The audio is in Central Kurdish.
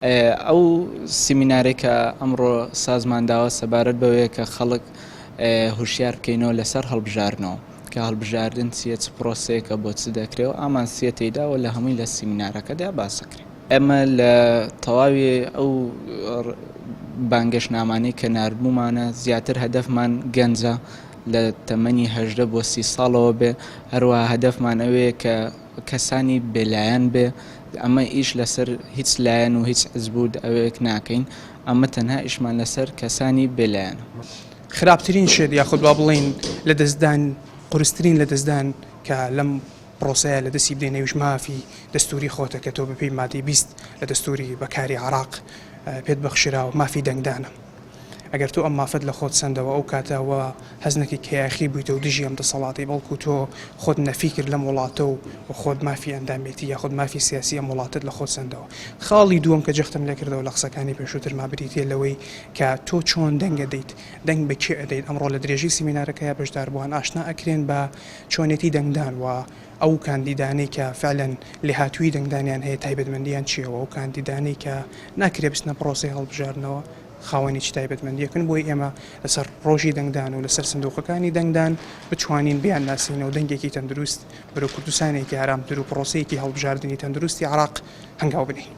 ئەو سیمینارەی کە ئەمڕۆ سازمان داوە سەبارەت بەوەیە کە خەڵک هوشیار بکەینەوە لەسەر هەڵبژاردنەوە کە هەڵبژاردن چییە چ پرۆسەیەکە بۆ چ دەکرێ و ئامان چییە تێیدا و لە هەمووی لە سیمینارەکەدا باس دەکرێت. ئێمە لە تەواوی ئەو بانگێشتنامانەی کە ناردبوومانە زیاتر هەدەفمان گەنجە لە تەمەنی 18 بۆ 30 ساڵەوە بێ هەروەها هەدەفمان ئەوەیە کە کەسانی بێلایەن بێ ئەمە ئیش لەسەر هیچ لایەن و هیچ حزب و ئەوێک ناکەین ئەمە تەنها ئیشمان لەسەر کەسانی بێلایەنە. خراپترین شت یاخود با بڵێین لەدەستدان قورسترین لەدەستدان کە لەم پرۆسەیە لەدەستی بدەین ئەویش مافی دەستوری خۆتە کە تۆ بەپێی مادەی 20 لە دەستوری بەکاری عێراق پێت بەخشراوە مافی دەنگدانە. ئەگەر تۆ ئەم مافەت لە خۆت سەندەوە ئەو کاتە وا هەست نەکەی کە یاخی بوویتە و دژی ئەم دەسەڵاتەی بەڵکو تۆ خۆت نەفی کرد لەم وڵاتە و خۆت مافی ئەندامێتی یاخود مافی سیاسی ئەم وڵاتەت لە خۆت سەندەوە. خاڵی دووەم کە جەختم لێ کردەوە لە قسەکانی پێشووترما بریتییە لەوەی کە تۆ چۆن دەنگ ئەدەیت، دەنگ بە کێ ئەدەیت، ئەمڕۆ لە درێژەی سیمینارەکەیا بەشداربووان ئاشنا ئەکرێن بە چۆنێتی دەنگدان و ئەو کاندیدانەی کە فعلەن لێهاتوویی دەنگدانیان هەیە تایبەتمەندییان چییە و ئەو کاندیدانەی کە ناکرێ بچنە پڕۆسەی هەڵبژاردنەوە خاوەنی چ تایبەتمەندییەکن بۆی ئێمە لەسەر ڕۆژی دەنگدان و لەسەر سندوقەکانی دەنگدان بتوانین بیانناسینەوە دەنگێکی تەندروست بەرەو کوردستانێکی ئارامتر و پڕۆسەیەکی هەڵبژاردنی تەندروستی عێراق هەنگاو بنێین.